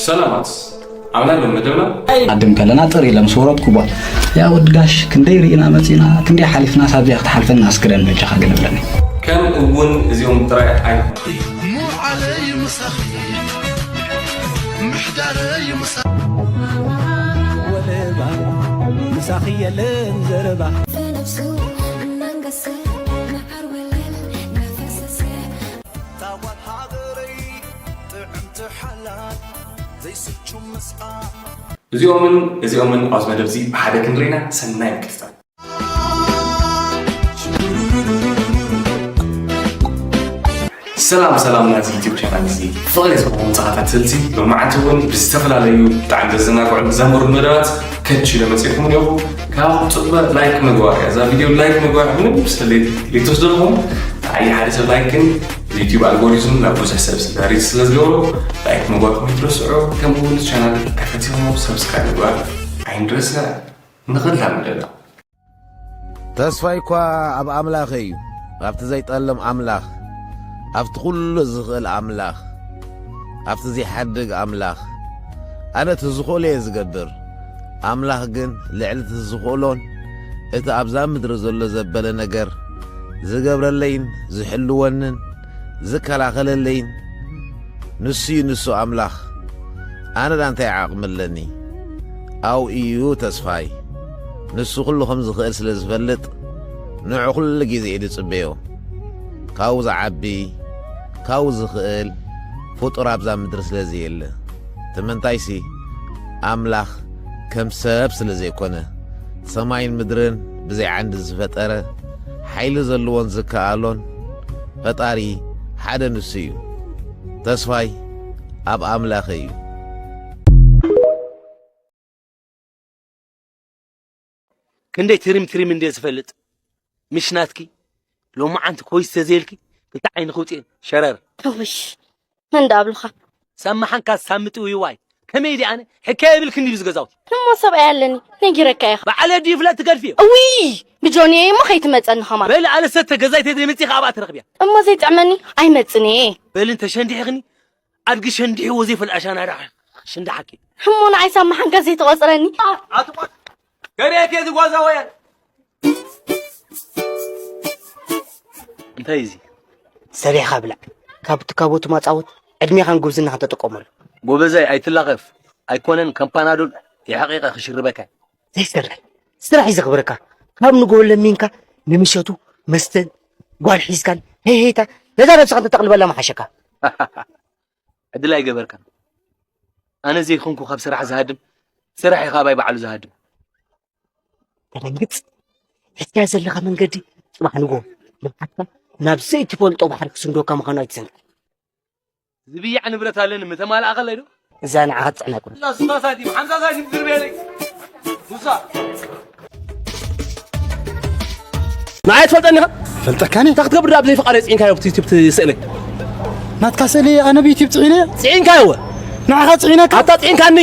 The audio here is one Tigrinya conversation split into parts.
ሰላማት ኣምላኽ ሎም መደብና። ኣድም ከለና ጥር ኢለ ምስ ወረድኩ ጓል፣ ያ ወዲ ጋሽ ክንደይ ርኢና መጺና ክንደይ ሓሊፍና ሳብዚኣ ክትሓልፈና ኣስግረን በጃኻ ገለ ብለኒ። ከም እውን እዚኦም ጥራይ ኣይኮኑን። ሙዓለይ ምሳኺ ምሕዳረይ ምሳ ወለባ ምሳኺ የለን ዘረባ እዚኦምን እዚኦምን ኣብዚ መደብ እዚ ብሓደ ክንርኢና ሰናይ ምክትታል። ሰላም ሰላም ናዚ ዩቲዩብ ቻናል እዚ ፍቕሪ ዝኾኑ ተኸታተልቲ ሎማዓንቲ እውን ብዝተፈላለዩ ብጣዕሚ ዘዘናግዑን ዘምህሩን መደባት ከች ኢለ መፂኹም እኒአኹ። ካብ ፅበ ላይክ ምግባር እያ። እዛ ቪድዮ ላይክ ምግባር ምንም ሰሌት ዘይትወስደልኩም። ንዓይ ሓደ ሰብ ላይክ ግን ዩቲዩብ ኣልጎሪዝም ናብ ብዙሕ ሰብ ስለ ሪች ስለ ዝገብሮ ላይክ ምግባርኩም ኣይትረስዑ። ከምኡ እውን ቻናል ተፈቲኹም ሰብስክራይብ ምግባር ኣይንረስዕ። ንኽላም ደላ ተስፋይ እኳ ኣብ ኣምላኸ እዩ፣ ኣብቲ ዘይጠልም ኣምላኽ፣ ኣብቲ ኩሉ ዝኽእል ኣምላኽ፣ ኣብቲ ዘይሓድግ ኣምላኽ። ኣነ እቲ ዝኽእሎ እየ ዝገብር፣ ኣምላኽ ግን ልዕሊ እቲ ዝኽእሎን እቲ ኣብዛ ምድሪ ዘሎ ዘበለ ነገር ዝገብረለይን ዝሕልወንን ዝከላኸለለይን ንሱ እዩ፣ ንሱ ኣምላኽ። ኣነ ደኣ እንታይ ዓቕሚ ኣለኒ? ኣብኡ እዩ ተስፋይ። ንሱ ኩሉ ከም ዝኽእል ስለ ዝፈልጥ፣ ንዑ ኩሉ ግዜ እየ ዝጽበዮ። ካብኡ ዝዓቢ፣ ካብኡ ዝኽእል ፍጡር ኣብዛ ምድሪ ስለ ዘየለ። እቲ ምንታይሲ፣ ኣምላኽ ከም ሰብ ስለ ዘይኮነ፣ ሰማይን ምድርን ብዘይ ዓንዲ ዝፈጠረ፣ ሓይሊ ዘለዎን ዝከኣሎን ፈጣሪ ሓደ ንሱ እዩ። ተስፋይ ኣብ ኣምላኸ እዩ። ክንደይ ትሪም ትሪም እንደ ዝፈልጥ ምሽ ናትኪ ሎማዓንቲ ኮይስ ተዘይልኪ ክልተ ዓይንኺ ውፅኤን ሸረር። እውሽ መን ደኣ ኣብልኻ? ሳማሓንካ ሳምጢ ውይዋይ ከመይ ድኣነ ሕካየ የብልክን ድዩ ዝገዛውቲ? እሞ ሰብኣይ ኣለኒ ነጊረካ ኢኻ። በዓለ ድዩ ፍለጥ ትገድፍዮ? እውይ ብጆንየ እሞ ከይትመፀኒ ኸማን። በሊ ኣለ ሰተ ገዛይ ተዘይመፂ ኻብኣ ትረኽብያ። እሞ ዘይጥዕመኒ ኣይመፅን እየ። በሊ እንተሸንዲሕኽኒ ኣድጊ ሸንዲሕዎ ዘይፈልጥ ኣሻናዳ ሽንዳሓኪ። እሞ ንዓይ ሳማሓንካ ዘይትቖፅረኒ? ገሬት እየ ዝጓዛ ወያል። እንታይ እዚ? ሰሪሕኻ ብላዕ። ካብ ትካቦ ትማጻወት ዕድሜኻን ጉብዝናኻን ተጠቀመሉ። ጎበዛይ ኣይትላኸፍ ኣይኮነን ከም ፓናዶል የሕቒቐ ክሽርበካ። ዘይሰርሕ ስራሕ እዩ ዘኽብረካ። ካብ ንግሆ ለሚንካ ንምሸቱ መስተን ጓል ሒዝካን ሄይሄይታ ነዛ ነብስኻ እንተተቕልበላ ምሓሸካ። ዕድል ኣይገበርካን። ኣነ ዘይኮንኩ ካብ ስራሕ ዝሃድም ስራሕ እዩ ካባይ ባዕሉ ዝሃድም። ተደንግጽ። ሒዝካዮ ዘለኻ መንገዲ ጽባሕ ንግሆ ልምዓትካ ናብ ዘይትፈልጦ ባሕሪ ክስንደወካ ምዃኑ ኣይትዘንግዕ። ዝብያዕ ንብረት ኣለኒ ምተማልኣ ከለይ ዶ? እዛ ንዓኻ ትጽዕና ኣይኮነትን። እዛ ሱሳ ሳንቲም ሓምሳ ሳንቲም ዝርብየለይ ሱሳ። ንዓይ ትፈልጠኒ ኢኻ? ፈልጠካኒ? እንታይ ክትገብር ደኣ ብዘይ ፍቓደይ ጽዒንካዮ ኣብቲ ዩቱብ ትስእለይ? ናትካ ስእሊ ኣነ ብዩቱብ ጽዒነ? ጽዒንካዮ እወ። ንዓኻ ጽዒነካ? ኣታ ጽዒንካኒ።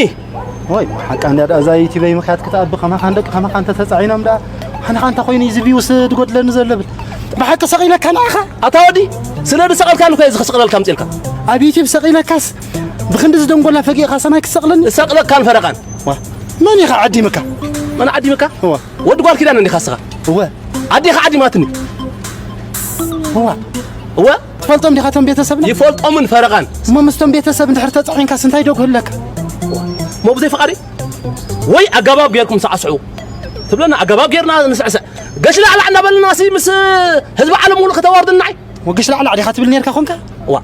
ወይ ሓቃ እንድያ ደኣ እዛ ዩቲበይ ምኽያድ ክትኣቢ ከማኻ ንደቂ ከማኻ እንተተጻዒኖም ደኣ ኣነ ኸኣ እንታይ ኮይኑ እዩ እዚ ቪውስ ዝጎድለኒ ዘሎ ብል ብሓቂ ሰቒለካ ንዓኻ ኣታ ወዲ ስለ ዝሰቐልካኒ እኮ እየ እዚ ክስቕለልካ ኣምፅኤልካ ኣብ ዩቲብ ሰቒለካስ ብኽንዲ ዝደንጎላ ፈጊእኻ ሰማይ ክትሰቕለኒ እሰቕለካን ፈረቓን ዋ መን ኢኻ ዓዲምካ መን ዓዲምካ እዋ ወዲ ጓል ኪዳነ እንዲኻ እስኻ እወ ኣዴኻ ዓዲማትኒ እዋ እወ ትፈልጦም ዲኻ እቶም ቤተሰብና? ይፈልጦምን ፈረቓን። እሞ ምስቶም ቤተሰብ እንድሕር ተጻዒንካስ እንታይ ዶ ክህለካ? እሞ ብዘይ ፍቓደይ ወይ ኣገባብ ጌርኩም ሳዕስዑ ትብለና ኣገባብ ጌርና ንስዕስዕ። ገሽ ላዕላዕ እናበልና ሲ ምስ ህዝቢ ዓለም ሙሉእ ከተዋርድና ኣይ? ወግሽ ላዕላዕ ዲኻ ትብል ኔርካ ኾንካ? ዋ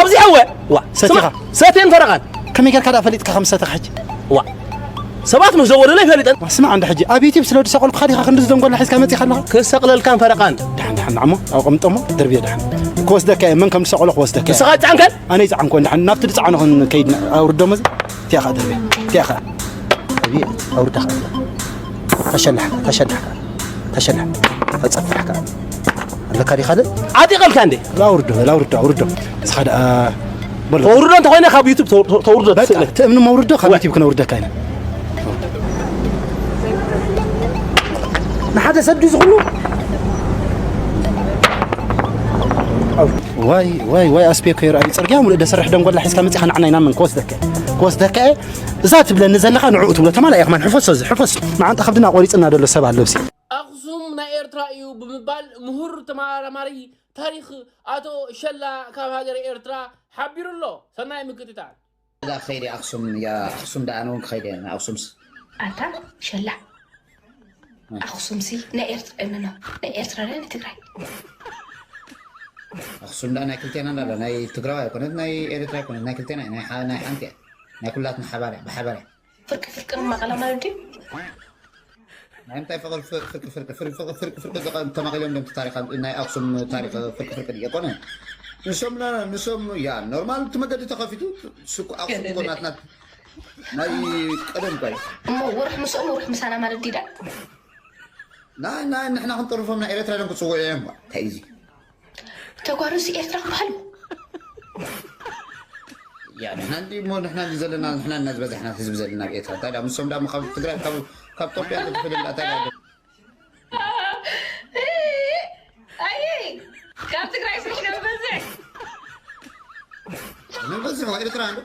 ኣብዚ ሕወ ዋ ሰቲኻ? ስማ፣ ሰትየን ፈረቓን። ከመይ ጌርካ ደኣ ፈሊጥካ ከም ዝሰተኻ ሕጂ? ዋ ሰባት ምስ ዘወሩለይ ፈሊጠን። ስማዕ እንዳ ሕጂ ኣብ ዩቲብ ስለ ዝሰቐልኩኻ ዲኻ ክንዲ ዝደንጎላ ሒዝካ መጺኻ ኣለኻ? ክሰቕለልካን ፈረቓን። ደሓን ደሓን ንዓሞ ኣብኡ ኣቐምጦሞ ድርብዮ ደሓን። ክወስደካ እየ መን ከም ዝሰቐሎ ክወስደካ እየ። ንስኻ ይጸዓንከን? ኣነ ይጸዓንኮ ደሓን ናብቲ ዝጸዓኖ ክንከይድ ኣውርዶሞ እዚ። እቲኣ ኸኣ ድርብዮ እቲኣ ኸኣ። ድርብዮ ኣውርዳ ኸኣ እቲኣ። ተሸላሕካ ተሸላሕካ ተሸላሕ። ተጸፍሕካ ኣለካ ዲኻ ደ? ዓጢቐልካ እንዴ? ኣውርዶ በል ኣውርዶ ኣውርዶ። ንስኻ ደኣ በሎ። ተውርዶ እንተኾይነ ካብ ዩቱብ ተው- ተው- ተውርዶ በቃ ትስእለ። ትእምኒ መውርዶ ካብ ወ- ዩቲብ ክነውርደካ ኢና። ንሓደ ሰብ ድዩ ዝኹሉ? ዋይ ዋይ ዋይ ኣስቤ ኮይር ኣብ ጽርግያ ሙሉ ደሰርሕ ደንጎላ ሒዝካ መጺኻ ንዓና ኢና ምን ክወስደካ ክወስደካ እየ። እዛ ትብለኒ ዘለኻ ንዕኡ ትብሎ ተማላ እያ ከማን ሕፈሶ እዚ ሕፈስ መዓንጣ ከብድና ቆሪጽና ዘሎ ሰብ ኣሎ ብሲ። ኣኽሱም ናይ ኤርትራ እዩ ብምባል ምሁር ተመራማሪ ታሪኽ ኣቶ ሸላ ካብ ሃገረ ኤርትራ ሓቢሩ ኣሎ። ሰናይ ምክትታል። እዛ ክኸይድ እየ ኣኽሱም እያ። ኣኽሱም ደኣ ኣነ እውን ክኸይድ እየ ንኣኽሱምስ። ኣታ ሸላ ኣኽሱምሲ ናይ ኤርትራ እምኖ ናይ ኤርትራ ናይ ትግራይ። ኣኽሱም ደኣ ናይ ክልቴና እንዳለ ናይ ትግራዊ ኣይኮነት ናይ ኤርትራ ኣይኮነት ናይ ክልቴና እያ። ናይ ሓ- ናይ ሓንቲ እያ። ናይ ኩላትና ሓባር እያ ብሓባር እያ። ፍርቂ ፍርቂ ንማቐላ ማለት ድዩ? ናይ እንታይ ፍቕሪ ፍርቂ ፍርቂ ፍርቂ ፍርቂ ፍርቂ ፍርቂ ፍርቂ ዝቐ- ተማቒሎም እዮም ታሪኻ ናይ ኣኽሱም ታሪኽ ፍርቂ ፍርቂ ድየ ኮነ። ንሶም ና- ንሶም ያ ኖርማል እቲ መገዲ ተኸፊቱ ስኩ ኣኽሱም እኮ ናትና ናይ ቀደም ኳይ እሞ ውርሕ ምስኦም ውርሕ ምሳና ማለት ዲዳ ናይ ናይ ንሕና ክንጠርፎም ናይ ኤርትራ ኢሎም ክጽውዑ እዮም ባ እንታይ እዚ ተጓሩስ ኤርትራ ክበሃሉ ያ ንሕና እንዲ እሞ ንሕና እንዲ ዘለና ንሕና እና ዝበዛሕና ህዝቢ ዘለና ኣብ ኤርትራ እንታይ ዳ ምሶም ዳ ካብ ትግራይ ካብ ካብ ኢትዮጵያ እንተተፈለ ዳ እንታይ ዳ ኣይ ካብ ትግራይ ስልሽ ነው ዝበዝሕ ንበዝሕ ዋ ኤርትራ እንዶ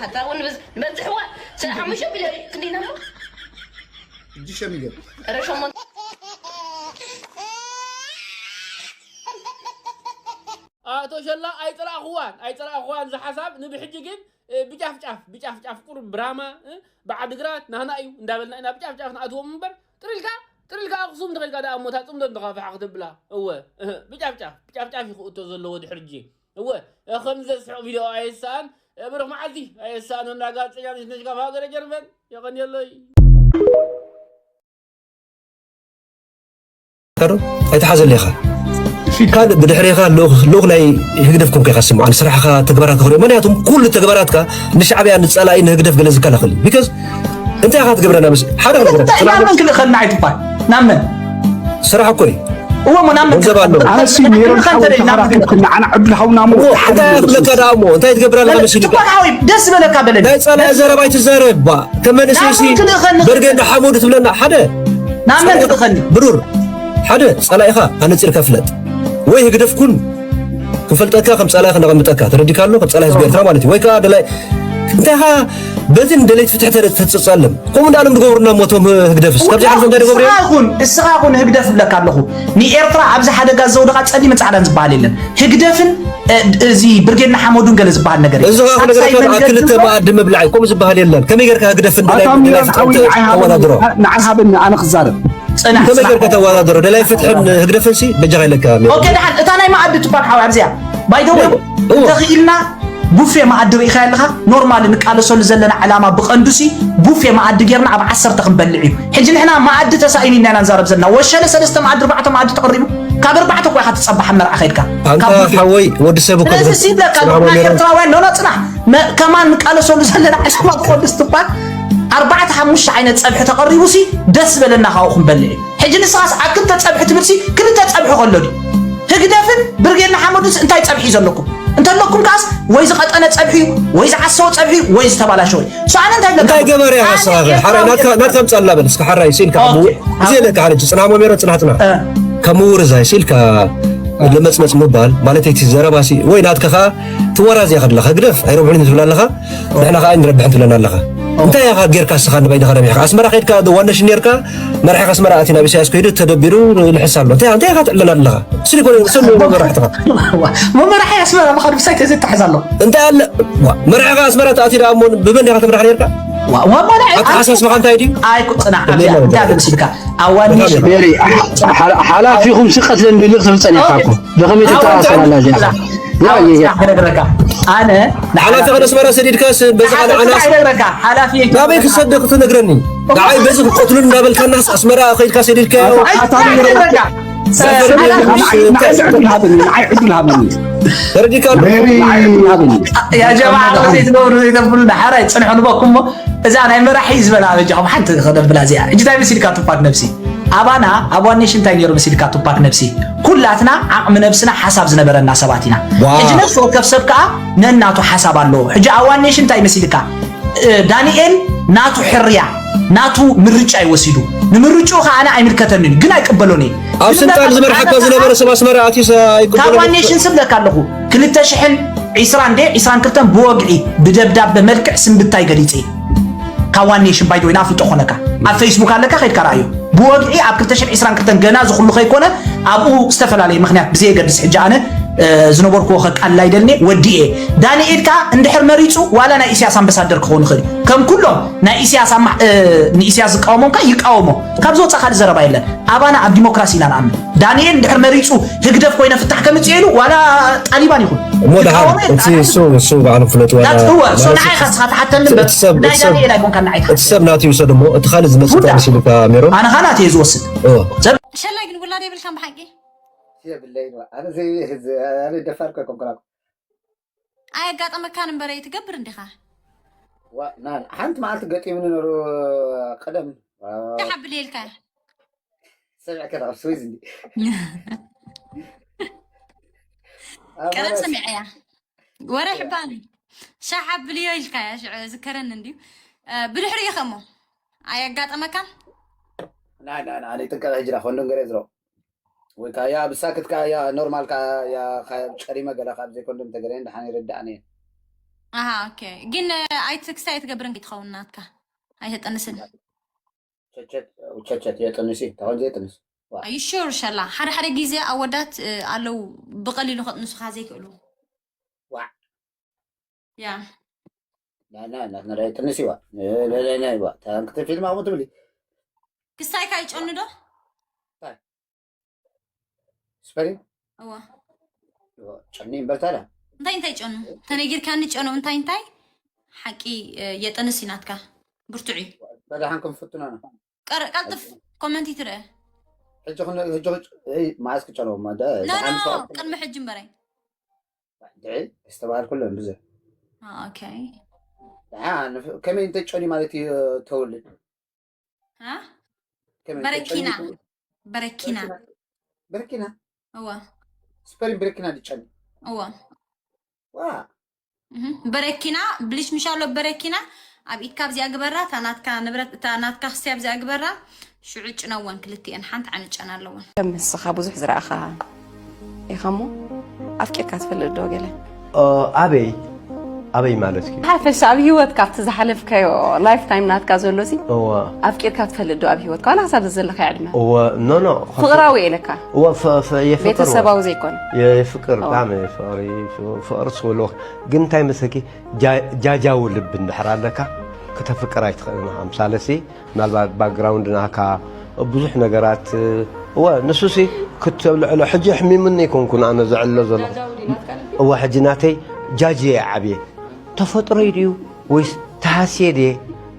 ሓታ እውን ንበዝሕ ዋ ስለ ሓሙሽተ ሚልዮን ክንዲና እሞ እጅ ሸሚገ ረሾሞን ኣቶ ሸላ ኣይጸላእኽዋን ኣይጸላእኽዋን እዚ ሓሳብ ንብሕጂ ግን ብጫፍጫፍ ብጫፍጫፍ ቁሩብ ብራማ ብዓድግራት ናህና እዩ እንዳበልና ኢና ብጫፍጫፍ ንኣትዎም እምበር ጥሪልካ ጥሪልካ ኣኽሱም ተኸልካ ደኣ እሞ እታ ጽምዶ እንተኻፍሓ ክትብላ እወ ብጫፍጫፍ ብጫፍጫፍ ይኽእቶ ዘለዎ ድሕርጂ እወ ከምዚ ዘስሕቕ ቪድዮ ኣየሳኣን ብሩኽ መዓልቲ ኣየሳኣን ወና ጋዜጠኛ ነሽነሽ ካብ ሃገረ ጀርመን የቐንየለይ ካዶ ኣይተሓዘለ ኢኻ ካልእ ብድሕሬኻ ልኡኽ ናይ ህግደፍ ኮንካ ኢኻ ስምዓ ንስራሕኻ ተግባራት ክሪኦ ምክንያቱም ኩሉ ተግባራትካ ንሻዕብያ ንፀላኢ ንህግደፍ ገለ ዝከላኸል እዩ ቢካዝ እንታይ ኢኻ ትገብረና ምስ ሓደ ክነግረካ ናመን ክልእኸልና ኣይትባል ናመን ስራሕ እኮ እዩ እወ ሞ ናመን ገንዘብ ኣሎ ኣነሲ ሜሮን ሓወይ ተኻራኺብክን ንዓና ዕድል ሃውና ሞ እንታይ ክብለካ ደኣ እሞ እንታይ ትገብረና መሲልካ ደስ ዝበለካ በለኒ ናይ ፀላኢ ዘረባ ኣይትዛረብ ባ ከም መንእሰይሲ በርገ እንዳ ሓመዱ ትብለና ሓደ ናመን ትልእኸኒ ብሩር ሓደ ጸላኢኻ ኣነጺርካ ፍለጥ ወይ ህግደፍ ኩን ክፈልጠካ ከም ጸላኢ ከነቐምጠካ ተረዲካ ኣሎ ከም ጸላኢ ህዝቢ ኤርትራ ማለት እዩ ወይ ከዓ ደላይ እንታይ ኻ በትን ደለይት ፍትሒ ተጸጸልም ከምኡ እንዳሎም ዝገብሩና ሞቶም ህግደፍስ ካብዚ ሓልፎ እንታይ ዝገብሩ ንስኻ ኩን ንስኻ ኩን ህግደፍ እብለካ ኣለኹ ንኤርትራ ኣብዚ ሓደጋ ዘውደቓ ጸሊምን ጻዕዳን ዝበሃል የለን ህግደፍን እዚ ብርጌድ ንሓመዱን ገለ ዝበሃል ነገር እዚ ኸዓ ክነግረካ ክልተ መኣዲ ምብላዕ እዩ ከምኡ ዝበሃል የለን ከመይ ጌርካ ህግደፍን ደላይ ፍትሕን ተወዳድሮ ንዓን ሃበኒ ኣነ ክዛረብ ጽናሕ ከመይ ጌርካ ተወዳድሮ ደላይ ፍትሕን ህግደፍን ሲ በጃኻ ኢለካ ኦኬ ደሓን እታ ናይ መኣዲ ትባል ሓው ኣብዚኣ ባይደወ እንተኽኢልና ቡፌ መኣዲ ርኢኻ ኣለኻ ኖርማል ንቃለሰሉ ዘለና ዕላማ ብቐንዱሲ ቡፌ መኣዲ ጌርና ኣብ ዓሰርተ ክንበልዕ እዩ ሕጂ ንሕና መኣዲ ተሳኢኑ ኢና ኢና ንዛረብ ዘለና ወሸለ ሰለስተ መኣዲ ኣርባዕተ መኣዲ ተቐሪቡ ካብ ኣርባዕተ እኮ ኢኻ ትጸባሕ ኣብ መርዓ ከይድካ ኣንታ ሓወይ ወዲ ሰብ እኮ ስለዚ ሲብለካ ንሕና ኤርትራውያን ኖኖ ጽናሕ ከማን ንቃለሰሉ ዘለና ዕላማ ብቐንዱስ ትባል ኣርባዕተ ሓሙሽተ ዓይነት ጸብሒ ተቐሪቡ ሲ ደስ ዝበለና ካብኡ ክንበልዕ እዩ ሕጂ ንስኻስ ኣብ ክልተ ጸብሒ ትብል ሲ ክልተ ጸብሒ ከሎ ድዩ ህግደፍን ብርጌድ ንሓመዱስ እንታይ ጸብሒ እዩ ዘለኩም እንተለኩም ከኣስ ወይ ዝቐጠነ ጸብሒ እዩ ወይ ዝዓሰወ ጸብሒ እዩ ወይ ዝተባላሸወ እዩ ሶ ኣነ እንታይ ብለካ እንታይ ገበረ ኢኻ ንስኻ ሓራይ ናትካ ናትካ ምጻልና በል እስኪ ሓራይ ሲልካ ኦኬ ግዜ ለካ ሓረጅ ጽናሞ ሜሮ ጽናሕትና ካብ ምውርዛይ ሲልካ ለመጽመጽ ምባል ማለት እቲ ዘረባሲ ወይ ናትካ ኸኣ ትወራዝያ ከለኻ ግደፍ ኣይረብሑን ትብል ኣለኻ ንሕና ኸኣ ንረብሕን ትብለና ኣለኻ እንታይ ኢኻ ጌርካ እስኻ ንበይንኻ ረቢሕካ ኣስመራ ኸድካ ዋነሽ ኔርካ መራሒኻ ኣስመራ ኣቲ ናብ ኢሳያስ ከይዱ ተደቢሩ ንልሕስ ኣሎ እንታይ እንታይ ኢኻ ትዕለና ኣለኻ ስሊ ኮነ ሰሉ መራሕትኻ መመራሒ ኣስመራ ምኻድ ብሳይ ተዘተሓዝ ኣሎ እንታይ ኣለ መራሒኻ ኣስመራ ተኣቲ ደኣ እሞ ብመን ኢኻ ትምራሕ ኔርካ ኣተሓሳስባኻ እንታይ ድዩ ኣይኮ ፅናሕ ኣብዚኣ እንታይ ተምሲልካ ኣዋኒሽ ቤሪ ሓላፊኹም ስቀት ዘንቢሉ ክትብል ፀኒሕካ እኮ ብኸመይ ትተኣሳሰር ኣላ እዚኣ ክነግረካ ኣነ ንሓላፊ ከነስመራ ሰዲድካስ በዚ ካልእ ዓናስ ክነግረካ ሓላፊ ናበይ ክሰደ ክትነግረኒ ንዓይ በዚ ክትቀትሉን እንዳበልካናስ ኣስመራ ከይድካ ሰዲድካዮ ተረዲካ ያ ጀማዓ ዘይትገብሩ ዘይተብሉ ንሓራይ ፅንሑ ንበኩም እሞ እዛ ናይ መራሒ ዝበላ በጃኹም ሓንቲ ክነብላ እዚኣ ሕጂ እንታይ መሲልካ ቱፓክ ነብሲ ኣባና ኣብ ዋን ኔሽን እንታይ ነይሩ መሲልካ ቱፓክ ነብሲ ኩላትና ዓቕሚ ነብስና ሓሳብ ዝነበረና ሰባት ኢና ሕጂ ነፍሲ ወከፍ ሰብ ከዓ ነናቱ ሓሳብ ኣለዎ ሕጂ ኣብ ዋን ኔሽን እንታይ መሲልካ ዳንኤል ናቱ ሕርያ ናቱ ምርጫ እዩ ወሲዱ። ንምርጭኡ ከኣ ኣነ ኣይምልከተንን እዩ፣ ግን ኣይቅበሎን እየ። ኣብ ግን ስልጣን በቃ ዝመርሓካ ሓደ ዝነበረ ሰብ ኣስመራ ኣትዩ ካብ ኣይቅበሎን ዋን ኔሽን ስብለካ ኣለኹ። ክልተ ሽሕን ዕስራን ዴ ዕስራን ክልተን ብወግዒ ብደብዳበ መልክዕ ስንብታይ ገሊጸ እየ። ካብ ዋን ኔሽን ባይ ወይ ናፍልጦ ኮነካ ኣብ ፌስቡክ ኣለካ ከይድካ ረኣዮ። ብወግዒ ኣብ ክልተ ሽሕን ዕስራን ክልተን ገና ዝኹሉ ከይኮነ ኣብኡ ዝተፈላለየ ምኽንያት ብዘየገድስ ሕጂ ኣነ ዝነበርኩዎ ከቃልል ኣይደልኒ ወዲኤ። ዳንኤል ከኣ እንድሕር መሪጹ ዋላ ናይ ኢሳያስ ኣምባሳደር ክኸውን ይኽእል እዩ። ከም ኩሎም ናይ ኢሳያስ ኣማ- እ፣ ንኢሳያስ ዝቃወሞም ከኣ ይቃወሞ። ካብ ዝወጻ ካልእ ዘረባ የለን። ኣባና ኣብ ዲሞክራሲ ኢና ንኣምን። ዳንኤል እንድሕር መሪጹ ህግደፍ ኮይነ ፍታሕ ከምጽእ ኢሉ ዋላ ጣሊባን ይኹን እሞ ደሓን ክቃወሞ የለን። እቲ እሱ እሱ ባዕሉ ፍለጥ ዋላ ዳት እወ ሶ ማለት ንዓይ ኢኻ ንስኻ ትሓተኒ እምበር እቲ ሰብ- ናይ እቲ ሰብ- ዳንኤል ኣይኮንካ ንዓይ እቲ ሰብ ናትዩ ሰ ደሞ እቲ ካልእ ዝመጽእ ቡዳ። ተመሲሉካ ሜሮን ኣነ ኻናት እየ ዝወስድ እወ ሰብ ሸላይ ግን ውላድ የብልካን ብሓቂ የብለይን ዋ። ኣነ ዘይ ኣነ ደፋር እኮ ኣይኮንኩን። ኣየጋጠመካን እምበረ ትገብር እንዲኻ ዋ ና ሓንቲ መዓልቲ ገጢሙኒ ነሩ ቀደም እንታይ ሓብልየልካ ሰሚዕከ ናብ ስዊዝ እንዲ ቀደም ሰሚዐያ ወረ ሕባኒ ሻሕ ኣብልዮ ኢልካያ ሽዑ ዝከረኒ እንድዩ። ብድሕሪኡ ከሞ ኣየጋጠመካን? ናይ ናይ ናይ ጥንቀቅ ሕጂ ዳ ኮንዶም ገለ ዝሮ ወይ ከዓ ያ ብሳክት ከዓ ያ ኖርማል ከዓ ያ ካብ ጨሪመ ገለ ካብ ዘይ ኮንዶም ተገለ ድሓን ይርዳእኒ። ኣሃ ኦኬ። ግን ኣይትክስታይ ኣይትገብርን ከይትኸውን ናትካ ኣይተጠንስን። ቸቸት ቸቸት የጥንሲ ተኾን ዘይጥንስ ኣዩ ሹር ሸላ ሓደ ሓደ ግዜ ኣወዳት ኣለዉ ብቐሊሉ ከጥንሱኻ ዘይክእሉ ዋዕ ያ ናና ናትና ዳይ ጥንሲ ዋ ለለና ይዋ ታንክተ ፊልም ኣሙ ትብሊ ክስታይካ ይጨኑ ዶ ስፐሪ እዋ ጨኒ እምበርታዳ እንታይ እንታይ ጨኑ ተነጊርካኒ ጨኑ እንታይ እንታይ ሓቂ የጠንስ ናትካ ብርቱዕ እዩ በዳሓን ክንፍትና ነው ቀር- ቀልጥፍ ኮመንት ይትርአ ሕጂ ክን- ሕጂ ክጭ- እይ፣ መዓስ ክጨነው ማ ደ- ኖ ደሓን ኖ ሰው ቅድሚ ሕጂ እምበረይ ድዒ ዝተባህልኩለን ብዙ ኦኬ ደሓ ንፍ- ከመይ እንተ ጨኒ ማለት እዩ ተውልድ አ? ከመይ በረኪና ተጨኒ- በረኪና በረኪና እወ ስፐሪን በረኪና ድጨኒ እወ ዋ እህ፣ በረኪና ብሊሽ ምሻሎ በረኪና ኣብ ኢድካ ኣብዚኣ ግበራ እታ ናትካ ንብረት እታ ናትካ ክስቲ ኣብዚኣ ግበራ ሽዑ ጭነወን ክልቲኤን ሓንቲ ዓንጨን ኣለወን ከም ንስኻ ብዙሕ ዝረኣኻ ኢኻ እሞ ኣፍቂርካ ትፈልጥ ዶ ገለ ኣበይ ኣበይ ማለት እዩ ሓፈሻ ኣብ ህይወትካ ኣብቲ ዝሓለፍካዮ ላይፍ ታይም ናትካ ዘሎ ሲ እወ ኣፍቂርካ ትፈልጥ ዶ ኣብ ህይወትካ ዋላ ክሳብ ዘለካ ዕድመ እወ ኖ ኖ ፍቕራዊ ኢለካ እወ ፈ- ፈ- የፍቅር እወ። ቤተሰባዊ ዘይኮነ የፍቅር ብጣዕሚ ፍቕሪ ፍቕሪ ስውሎ ግን እንታይ መሰኪ ጃ- ጃጃዊ ልቢ እንድሕር ኣለካ ክተፍቅር ኣይትኽእልን ኢኻ ምሳለ ሲ ምናልባት ባክግራውንድ ናካ ብዙሕ ነገራት እወ ንሱ ሲ ክትብልዕሎ ሕጂ ኣሕሚሙኒ ኣይኮንኩን ኣነ ዘዕሎ ዘለኹ እወ ሕጂ ናተይ ጃጅ እየ ዓብየ ተፈጥሮይ ድዩ ወይስ ተሃስየ ድየ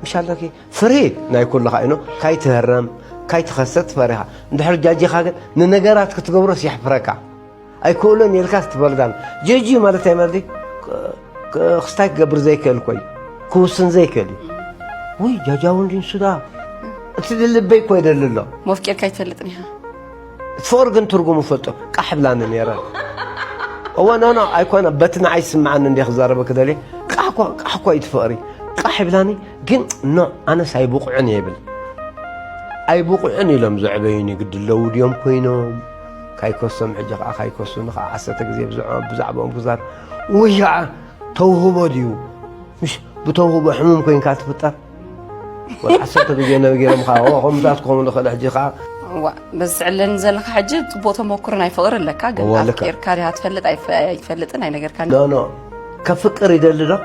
ምሻለኪ ፍርሂ ናይ ኩልኻ ኢኖ ካይትህረም ካይትኸሰት ትፈሪኻ እንድሕር ጃጂኻ ግን ንነገራት ክትገብሮስ የሕፍረካ ኣይክእሎን ኢልካ ትበልዳን ጀጂ ማለት እንታይ ማለት ክስታይ ክገብር ዘይክእል ኮይ ክውስን ዘይክእል እዩ ወይ ጃጃው እንዲ ንሱ ዳ እቲ ልበይ እኮ ይደሊ ኣሎ መፍቂርካ ኣይትፈልጥን ኢኻ ትፈቅር ግን ትርጉሙ ፈልጦ ቃሕ ብላኒ ነረ እወ ኖ ኖ ኣይኮነ በቲ ንዓይ ስምዓኒ እንደ ክዛረበ ክደልየ ቃሕ እኳ ቃሕ እኳ እዩ ትፈቅሪ ቃሕ ይብላኒ ግን ኖ ኣነስ ኣይብቑዕን እየ ይብል ኣይብቑዕን ኢሎም ዘዕበዩኒ ግዲ ኣለዉ ድዮም ኮይኖም ካይከሶም ሕጂ ከዓ ካይከሱኒ ከዓ ዓሰርተ ግዜ ብዛዕባ- ብዛዕባኦም ክዛር ወይ ከዓ ተውህቦ ድዩ ምሽ ብተውህቦ ሕሙም ኮይንካ ትፍጠር ወላ ዓሰርተ ግዜ ነጊሮምካ ከምታት ክኾኑ ንኽእል ሕጂ ከዓ ዋ በዚ ትዕለኒ ዘለካ ሕጂ ፅቡቅ ተመክሮ ናይ ፍቅሪ ኣለካ ግን እዋ፣ ኣለካ። ኣፍቂርካ ዲካ ትፈልጥ ኣይፈ- ኣይትፈልጥን ኣይነገርካ ኖ ኖ ከፍቅር ይደሊ ዶ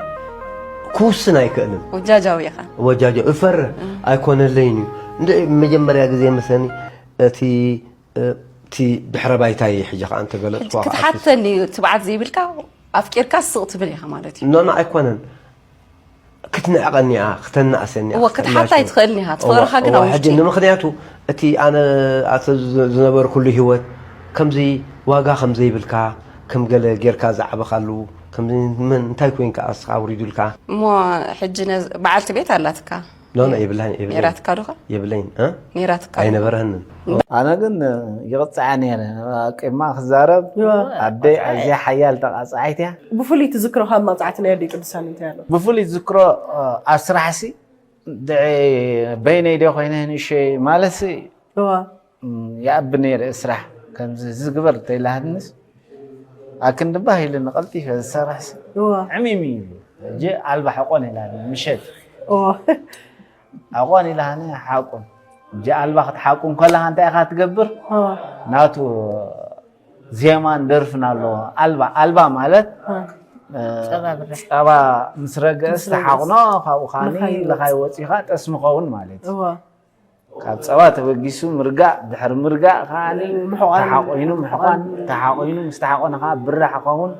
ክውስን ኣይክእልን ወጃጃዊ ኢኻ ወጃጆ እፈርህ ኣይኮነለይን እዩ እንደ መጀመርያ ግዜ መሰኒ እቲ እቲ ድሕረ ባይታይ ሕጂ ከዓ እንተገለፅኳ ከዓ ክትሓተኒ ትብዓት ዘይብልካ ኣፍቂርካ ስቕ ትብል ኢኻ ማለት እዩ ኖ ኖ ኣይኮነን ክትንዕቐኒ እያ ክተናእሰኒ እያ እወ ክትሓታ ኣይትኽእልን ኢኻ ትፈቕርኻ ግን ኣብ ሕጂ ውሽጢ ንምክንያቱ እቲ ኣነ ኣተ ዝነበርኩሉ ህይወት ከምዚ ዋጋ ከምዘይብልካ ከም ገለ ጌርካ ዝዓበኻሉ ከምዚ መን እንታይ ኮይንካ ኣስኻ ኣውሪዱልካ እሞ ሕጂ ነዝ- በዓልቲ ቤት ኣላትካ ኖ ኖ የብላይን የብላይን ነይራትካ ዶኻ የብላይን እ? ነይራትካ ኣይነበረህንን ኣነ ግን ይቕፅዓ ነይረ ኣቂማ ክዛረብ ኣደይ ኣዝያ ሓያል ተቃፅዓይት እያ ብፍሉይ ትዝክሮ ካብ መቕፃዕቲ ናይ ኣደይ ቅዱሳን እንታይ ኣሎ ብፍሉይ ዝክሮ ኣብ ስራሕ ሲ ድዒ በይነይ ዶ ኮይነ ንእሸይ ማለትሲ እዋ ይኣቢ ነይረ ስራሕ ከምዚ ዝግበር ተይላሃንስ ኣክንዲ ባህ ኢሉኒ ቀልጢፈ ዝሰርሕሲ እዋ ዕሚም እዩ። ሕጂ ኣልባ ሕቆን ኢላኒ ምሸት እዋ ሕቆን ኢላኒ ሓቁን። ሕጂ ኣልባ ክትሓቁን ከለኻ እንታይ ኢኻ ትገብር? እዋ ናቱ ዜማን ደርፍን ኣለዎ። ኣልባ ኣልባ ማለት እዋ እ፣ ጸባ ብራሕ። ጸባ ምስ ረገእስ ምስ ረገእስ ተሓቕኖ ካብኡ ከዓኒ ልኻይ ልኻይ ወፂኻ ጠስሚ ኸውን ማለት እዩ። እዋ ካብ ጸባ ተበጊሱ ምርጋእ ድሕሪ ምርጋእ ከዓኒ ምሕቋን። ተሓቆይኑ ምሕቋን ተሓቆይኑ ምስ ተሓቆነ ከዓ ብራሕ ይኸውን።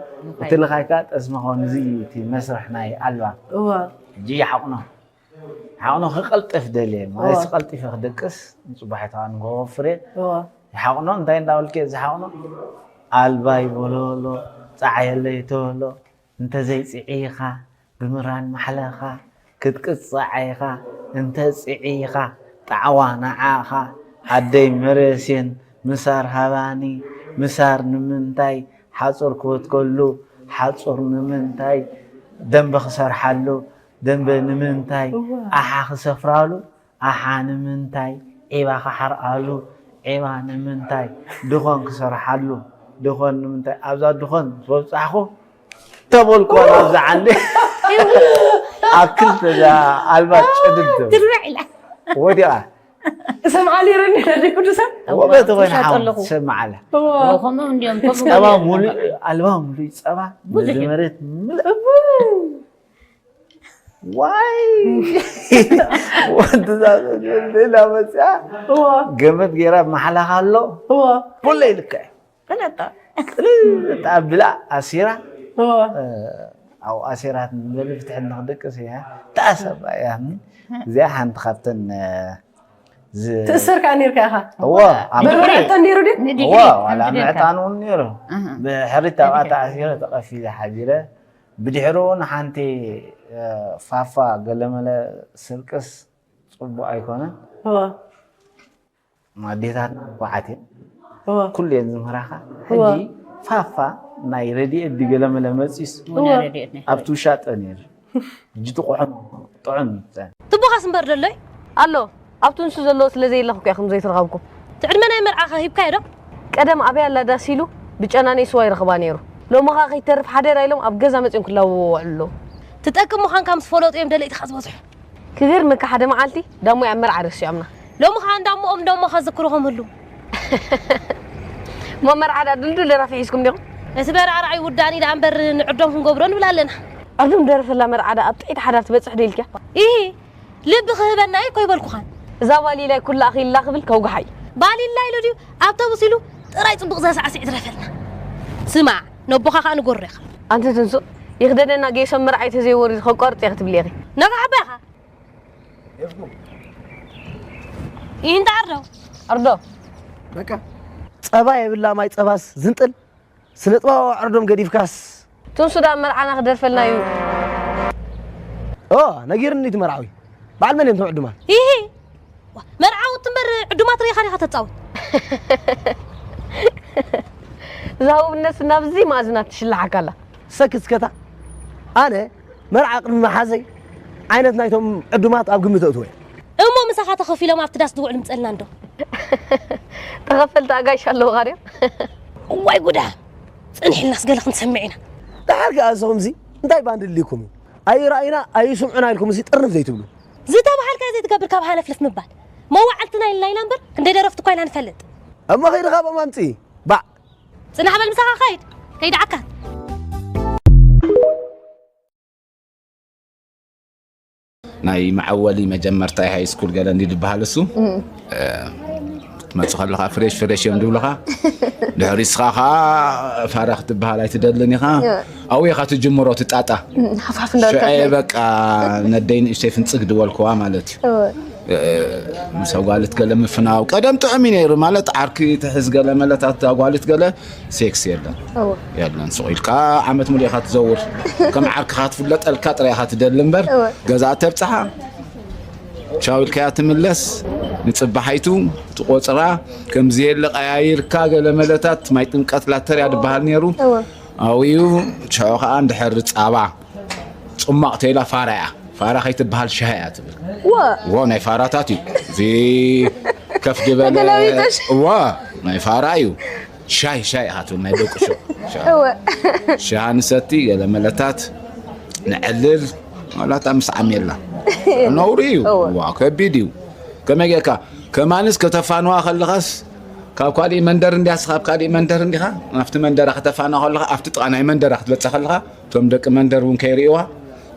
እቲ ልኻይ ከዓ ጠስሚ ኸውን። እዚ እቲ መስርሕ ናይ ኣልባ እዋ ሕጂ ይሓቕኖ ሓቕኖ ክቐልጥፍ ደልየ ማለት እዋ። ቀልጢፈ ክደቅስ ንፅባሒት ከዓ ንጎወፍር እየ። እዋ ይሓቕኖ እንታይ እንዳበልከ ዝሓቕኖ ኣልባይ በሎሎ ፃዓየለይ ተበሎ እንተዘይፅዒኻ ብምራን ማሕለኻ ክትቅፅዓኢኻ እንተ ፅዒኻ ጣዕዋ ንዓኻ ኣደይ መረሴን ምሳር ሃባኒ ምሳር ንምንታይ ሓፁር ክወትከሉ ሓፁር ንምንታይ ደንበ ክሰርሓሉ ደንበ ንምንታይ ኣሓ ክሰፍራሉ ኣሓ ንምንታይ ዒባ ክሓርኣሉ ዒባ ንምንታይ ድኾን ክሰርሓሉ ድኾን ንምንታይ ኣብዛ ድኾን ዝበብፃሕኹ ተበልኮ ናብዛ ዓንዲ ኣብ ክልተ እዛ ኣልባ ጭድድ ትብል ትርዕ ኢላ ወዲቓ ሰምዓ ነይረኒ ነዚ ቅዱሳን ወበተ ኮይነ ትሻጥ ሓው ኣለኹ። ትሰምዓ ኣላ ከምኡ እንዲዮም ከምኡ ጸባ ገለ ሙሉእ ኣልባ ሙሉእ ጸባ ብዙሕ ነዚ እዩ። መሬት ምልእ ዋይ ወድዛ ሌላ መፅያ እዋ ገመድ ገይራ መሓላኻ ኣሎ እዋ ቡለ ይልክዕ ፈለጣ ብላ ኣሲራ እዋ ኣብኡ ኣሲራት ንበሊ ፍትሒ ንክደቅስ እያ ተኣሰባ እያ እዚኣ ሓንቲ ካብተን ዝ- ትእሰር ከዓ ነርካ ኢኻ እዎ ኣብ በርበረ ዕጠን ነይሩ ድዩ እዎ ዋላ ምዕጣን እውን ነይሩ ብሕሪት ኣብኣ ተኣሲረ ተቐፊለ ሓዲረ ብድሕሪኡ ንሓንቲ እ፣ ፋፋ ገለመለ ስርቅስ ፅቡቅ ኣይኮነን እዋ ኣዴታትና ንኩዓት እየን እዋ ኩሉ እየን ዝምህራኻ ሕጂ ፋፋ ናይ ረድኤት ድገለመለ መፂስ ወላ ረድኤት ናይ ኣብቲ ውሻጠ ነይሩ ሕጂ ትቑሕም ጥዑም ትቦኻስ እምበር ደሎይ ኣሎ ኣብቲ ንሱ ዘለዎ ስለ ዘየለኹ እያ ከም ዘይትረኸብኩ ትዕድመ ናይ መርዓኸ ሂብካዮ ዶ ቀደም ኣበይ ኣላ ዳስ ኢሉ ብጨናነይ ስዋ ይረኽባ ነይሩ ሎሚ ኸዓ ከይተርፍ ሓደራ ኢሎም ኣብ ገዛ መፅኦም ክላውዎ ውዕሉ ኣለዉ ትጠቅም ምዃንካ ምስ ፈለጡ እዮም ደለይትኻ ዝበዝሑ ክገርመካ ሓደ መዓልቲ ዳሞይ ኣብ መርዓ ረሲዖምና ሎሚ ኸዓ እንዳሞኦም ዳሞ ከዝክርኹም ህሉ እሞ መርዓ ዳ ድልዱል ደራፊ ሒዝኩም ዲኹም እቲ በራርዓይ ውዳእኒ ደኣ እምበር ንዕዶም ክንገብሮ ንብል ኣለና ዕርዱም ደረፈላ መርዓ ዳ ኣብ ጥዒት ሓዳር ትበፅሕ ዶ ኢልክያ ኢሂ ልቢ ክህበና እየ እኮ ይበልኩኻን እዛ ባሊላይ ኩላ ኣኺልላ ክብል ከውግሓ እዩ ባሊላ ኢሉ ድዩ ኣብተቡስ ኢሉ ጥራይ ፅቡቕ ዘሳዕስዕ ይትረፈልና ስማዕ ነቦኻ ከዓ ንጎሮ ኢኻ ኣንቲ ትንሱእ ይኽደደና ጌሶም መርዓይ ተዘይወሪዱ ከቋርፅ እየ ክትብሊ ኢኺ ነጋ ዓባይኻ ይህንታ ዓርዶ ዓርዶ በቃ ጸባ የብላ ማይ ጸባስ ዝንጥል ስነ ጥበባዊ ዕርዶም ገዲፍካስ ትንሱ ዳ መርዓና ክደርፈልና እዩ ኦ ነጊርኒ እቲ መርዓዊ በዓል መን እዮም ቶም ዕዱማት ይሂ መርዓውቲ እምበር ዕዱማት ርኢኻ ዲኻ ተፃወት ዝሃውብነት ናብዚ ማእዝና ትሽልሓካ ኣላ ሰክት ስከታ ኣነ መርዓ ቅድሚ መሓዘይ ዓይነት ናይቶም ዕዱማት ኣብ ግምት ኣእትወ እሞ ምሳኻ ተኸፊሎም ኣብቲ ዳስ ዝውዕሉ ምፀልና እንዶ ተኸፈልቲ ኣጋይሽ ኣለውኻ ድዮም እዋይ ጉዳ ፅንሕልናስ ገለ ክንሰምዕ ኢና ደሓር ከኣ እዚኹምዚ እንታይ ባንዲ ድልይኩም እዩ ኣይረኣዩና ኣይስምዑና ኢልኩም እዚ ጥርንፍ ዘይትብሉ ዝተባሃልካ ዘይትገብር ካብ ሃለፍለፍ ምባል መዋዕልትና ኢልና ኢና እምበር ክንደይ ደረፍቲ እኳ ኢና ንፈልጥ እሞ ኸይዲ ካብኦም ኣምፅኢ ባዕ ፅናሕ በል ምሳኻ ኸይድ ከይድዓካ ናይ መዐወሊ መጀመርታይ ሃይ ስኩል ገለ እንዲ ዝበሃል እሱ ትመፁ ከለካ ፍሬሽ ፍሬሽ እዮም ዝብሉካ ድሕሪ ስኻ ከዓ ፋራ ክትበሃል ኣይትደልን ኢኻ ኣብኡ ኢኻ ትጅምሮ ትጣጣ ሽዐ በቃ ነደይ ንእሽተይ ፍንፅግ ድበልክዋ ማለት እዩ ምስ ኣጓልት ገለ ምፍናው ቀደም ጥዑም እዩ ነይሩ ማለት ዓርኪ ትሕዝ ገለ መለታት ኣጓልት ገለ ሴክስ የለን የለን ስቕ ኢልካ ዓመት ሙሉ ኢኻ ትዘውር ከም ዓርክኻ ትፍለጠልካ ጥራይ ኢኻ ትደሊ እምበር ገዛ ተብፅሓ ቻው ኢልካያ ትምለስ ንፅባሓይቱ ትቆፅራ ከምዚ የለ ቀያይርካ ገለ መለታት ማይ ጥምቀት ላተርያ ዝበሃል ነይሩ ኣብኡ ሽዑ ከዓ እንድሕር ፃባ ፅማቕ ተይላ ፋራ እያ ፋራ ከይትበሃል ሻሂ እያ ትብል። ወ ዎ ናይ ፋራታት እዩ። እዚ ከፍ ዝበለ ተገላቢጦሽ። ዋ ናይ ፋራ እዩ። ሻሂ ሻሂ ኢኻ ትብል ናይ ደቂ ሸው። ሻሂ። እወ ሻሂ ንሰቲ ገለ መለታት ንዕልል ዋላታ ምስ ዓሜላ ነውሪ እዩ። ዋ ከቢድ እዩ። ከመይ ጌርካ ከማንስ ከተፋንዋ ከለኻስ ካብ ካሊእ መንደር እንዲያስ ካብ ካሊእ መንደር እንዲኻ ናብቲ መንደራ ከተፋንዋ ከለኻ ኣብቲ ጥቓ ናይ መንደራ ክትበፅእ ከለኻ እቶም ደቂ መንደር እውን ከይርእዋ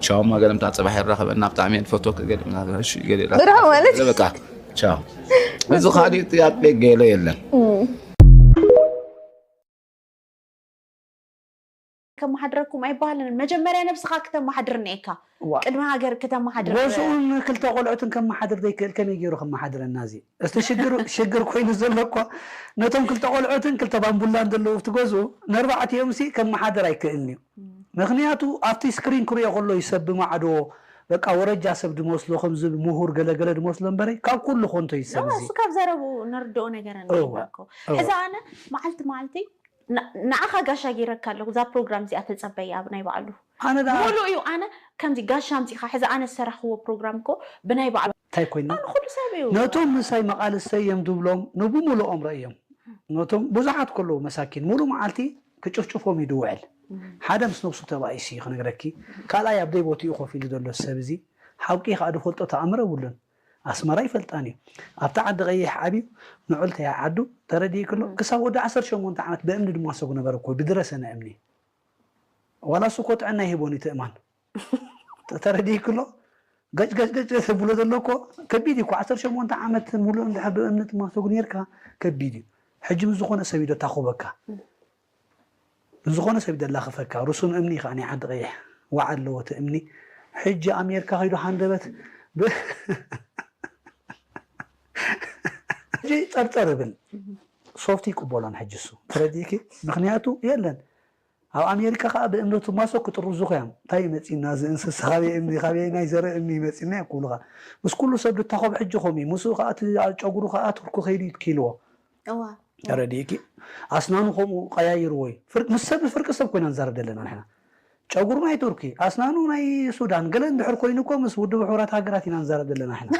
ቻው ማገለምታ ፅባሕ ይራኸበና ብጣዕሚ እየ ንፈትወክ ገለ ምናምን እሺ ገለ ኢላ ብርሃ ማለት በቃ ቻው። እዚ ካሊእ ጥያቄ ገለ የለን። ከመሓድረኩም ኣይበሃልን። መጀመርያ ነብስኻ ክተመሓድር እኒኤካ። ዋ። ቅድሚ ሃገር ክተመሓድር ወስኡን ክልተ ቆልዑትን ከመሓድር ዘይክእል ከመይ ገይሩ ከመሓድረና እዚ? እስቲ ሽግር ሽግር ኮይኑ ዘሎ እኮ ነቶም ክልተ ቆልዑትን ክልተ ባምቡላን ዘለዉ ኣብቲ ገዝኡ ንኣርባዕቲኦም ሲ ከመሓድር ኣይክእልን እዩ። ምክንያቱ ኣብቲ ስክሪን ክሪኦ ከሎ እዩ ሰብ ብማዕዶ በቃ ወረጃ ሰብ ድመስሎ ከምዚ ምሁር ገለገለ ድመስሎ እምበረይ ካብ ኩሉ ኮንቶ እዩ ሰብ እዚ። እሱ ካብ ዘረቡ ንርድኦ ነገር እወ፣ እኮ ሕዚ ኣነ መዓልቲ መዓልቲ ን- ንዓኻ ጋሻ ገይረካ ኣለኹ። እዛ ፕሮግራም እዚኣ ተጸበያ ብናይ ባዕሉ ኣነ ደኣ ሙሉእ እዩ። ኣነ ከምዚ ጋሻ ኣምጺኻ ሕዚ ኣነ ዝሰራሕክዎ ፕሮግራም እኮ ብናይ ባዕሉ እንታይ ኮይና ኣነ ኩሉ ሰብ እዩ። ነቶም ምሳይ መቓልሰይ እዮም ዝብሎም ንብሙሉኦም ረእዮም ነቶም ብዙሓት ከለዉ መሳኪን ሙሉእ መዓልቲ ክጭፍጭፎም እዩ ድውዕል ሓደ ምስ ነብሱ ተባኢሱ እዩ ክነግረኪ ካልኣይ ኣብ ደይ ቦትኡ ኮፍ ኢሉ ዘሎ ሰብ እዚ ሓቂ ከዓ ድፈልጦ ተኣምር የብሉን ኣስመራ ይፈልጣን እዩ ኣብቲ ዓዲ ቀይሕ ዓብዩ ንዑል ተያ ዓዱ ተረዲእክሎ ክሳብ ወዲ ዓሰርተ ሸሞንተ ዓመት ብእምኒ ድማ ሰጉ ነበረ እኮ ብድረሰነ እምኒ ዋላ እሱ እኮ ጥዕና ይህቦን እዩ ትእማን ተረዲእክሎ ገጭ ገጭ ገጭ ተብሎ ዘሎ እኮ ከቢድ እዩ እኮ ዓሰርተ ሸሞንተ ዓመት ሙሉእ እንድሕር ብእምኒ ትማሰጉ ነርካ ከቢድ እዩ ሕጂ ምስ ዝኾነ ሰብ እዩ ዶ ታኹበካ ምስ ዝኾነ ሰብ እዩ ደላኽፈካ ርሱን እምኒ ከዓ ናይ ዓዲ ቀይሕ ዋዓ ኣለዎ እቲ እምኒ ሕጂ ኣሜርካ ከይዱ ሃንደበት ብ- ሕጂ ጸርጸር እብል ሶፍቲ ይቅበሎን ሕጂ እሱ ተረዲእኪ ምክንያቱ የለን ኣብ ኣሜሪካ ከዓ ብእምነቱ ማሶ ክጥርዙ ከያም እንታይ መፂና እዚ እንስሳ ካበይ እምኒ ካበይ ናይ ዘረ እምኒ ይመፂና እዮም ክብሉካ ምስ ኩሉ ሰብ ድታኸብ ሕጂ ኮም እዩ ምስኡ ከዓ እቲ ጨጉሩ ከዓ ቱርኩ ከይዱ ይትኪልዎ እዋ ተረዲእኪ ኣስናኑ ከምኡ ቀያይርዎ እዩ ፍር- ምስ ሰብ ፍርቂ ሰብ ኮይና ንዛረብ ዘለና ንሕና ጨጉሩ ናይ ቱርኪ ኣስናኑ ናይ ሱዳን ገለ እንድሕር ኮይኑ እኮ ምስ ውድብ ሕቡራት ሃገራት ኢና ንዛረብ ዘለና ንሕና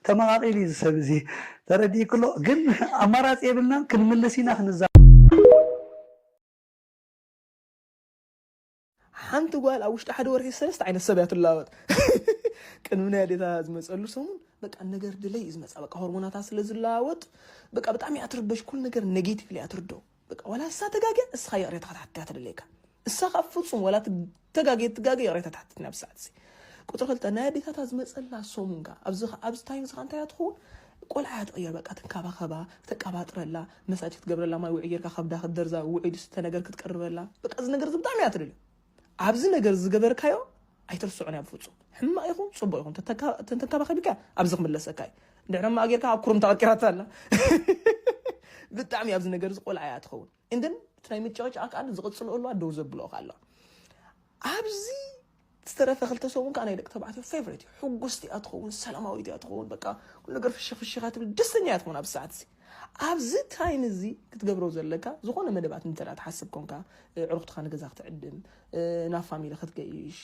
ተመቃቂሉ እዩ እዚ ሰብ እዚ ተረዲእክሎ ግን ኣማራፂ የብልናን ክንምልስ ኢና ክንዛ ሓንቲ ጓል ኣብ ውሽጢ ሓደ ወርሒ ሰለስተ ዓይነት ሰብ እያ ትለዋወጥ ቅድሚ ናይ ኣዴታ ዝመፀሉ ሰሙን በቃ ነገር ድለይ እዩ ዝመፃ በቃ ሆርሞናታ ስለ ዝለዋወጥ በቃ ብጣዕሚ እያ ትርበሽ ኩሉ ነገር ኔጌቲቭ እያ ትርዶ በቃ ዋላ እሳ ተጋግያ እስኻ ይቕሬታ ክትሓትት እያ ትደለየካ እሳ ካብ ፍፁም ዋላ ተጋግየ ትጋገ ይቕሬታ ትሓትት ናብ ሰዓት እዚ ቁፅሪ ክልተ ናይ ኣዴታታ ዝመፀላ ሰሙን ከ ኣብዚ ኣብዚ ታይም ዝኻ እንታይ እያ ትኸውን ቆልዓ እያ ትቕየር በቃ ትንካባኸባ ተቀባጥረላ መሳጅ ክትገብረላ ማይ ውዒ ጌርካ ከብዳ ክትደርዛ ውዒ ዝስተ ነገር ክትቀርበላ በቃ እዚ ነገር እዚ ብጣዕሚ እያ ትደልዮ ኣብዚ ነገር ዝገበርካዮ ኣይትርስዑን እያ ብፍፁም ሕማቅ ይኹን ፅቡቅ ይኹን ተተካ- ተንተንካባኸቢካ ኣብዚ ክምለሰካ እዩ እንድሕር ሕማቅ ጌርካ ኣብ ኩሩም ተቐቂራታ ኣላ ብጣዕሚ ኣብዚ ነገር እዚ ቆልዓ እያ ትኸውን እንደን እቲ ናይ ምጫወጫ ኣካል ዝቕፅልኦ ኣለዋ ደው ዘብልኦ ኣለዋ ኣብዚ ዝተረፈ ክልተ ሰሙን ከዓ ናይ ደቂ ተባዕትዮ ፌቨሬት እዩ ሕጉስቲ እያ ትኸውን ሰላማዊት እያ ትኸውን በቃ ኩሉ ነገር ፍሽኽ ፍሽኻ ትብል ደስተኛ እያ ትኸውን ኣብዚ ሰዓት እዚ ኣብዚ ታይም እዚ ክትገብሮ ዘለካ ዝኾነ መደባት እንተ ትሓስብ ኮንካ ዕሩኽትኻ ንገዛ ክትዕድም ናብ ፋሚሊ ክትገይሽ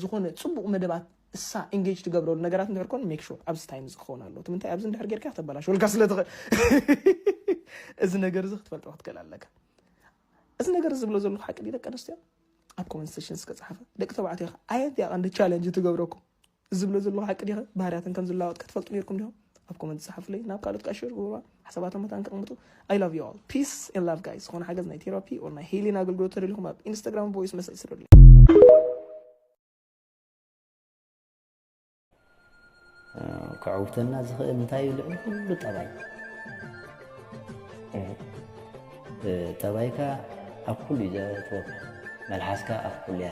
ዝኾነ ፅቡቕ መደባት እሳ ኢንጌጅ ትገብረሉ ነገራት እንድሕር ኮን ሜክ ሹር ኣብዚ ታይም እዚ ክኸውን ኣለዎ እቲ ምንታይ ኣብዚ እንድሕር ጌርካ ተበላሽወልካ ስለ ትኽእል እዚ ነገር እዚ ክትፈልጦ ክትክእል ኣለካ እዚ ነገር ዝብሎ ዘለኹ ሓቂ ድዩ ደቂ ኣንስትዮ ኣብ ኮመንት ሴክሽን እስከ ጸሓፈ ደቂ ተባዕትዮ ከ ኣየንት እያ ቀንዲ ቻለንጅ ትገብረኩም እዚ ዝብሎ ዘለኹ ሓቂ ድዩ ባህርያተን ከም ዝለዋወጥ ክትፈልጡ ነይርኩም ዲኹም ኣብ ኮመንት ጸሓፉለይ ናብ ካልኦት ከዓ ሼር ግበሩዋ ሓሳባቶም መታን ከቕምጡ I love you all peace and love guys ዝኾነ ሓገዝ ናይ ቴራፒ or ናይ ሂሊን ኣገልግሎት ተደሊኹም ኣብ ኢንስታግራም ቮይስ መሰል ስደዱለይ ክዕውተና ዝኽእል እንታይ እዩ ልዕሊ ኩሉ ጠባይ ጠባይካ ኣብ ኩሉ እዩ ዘእትወካ መልሓስካ ኣብ ኩሉ እያ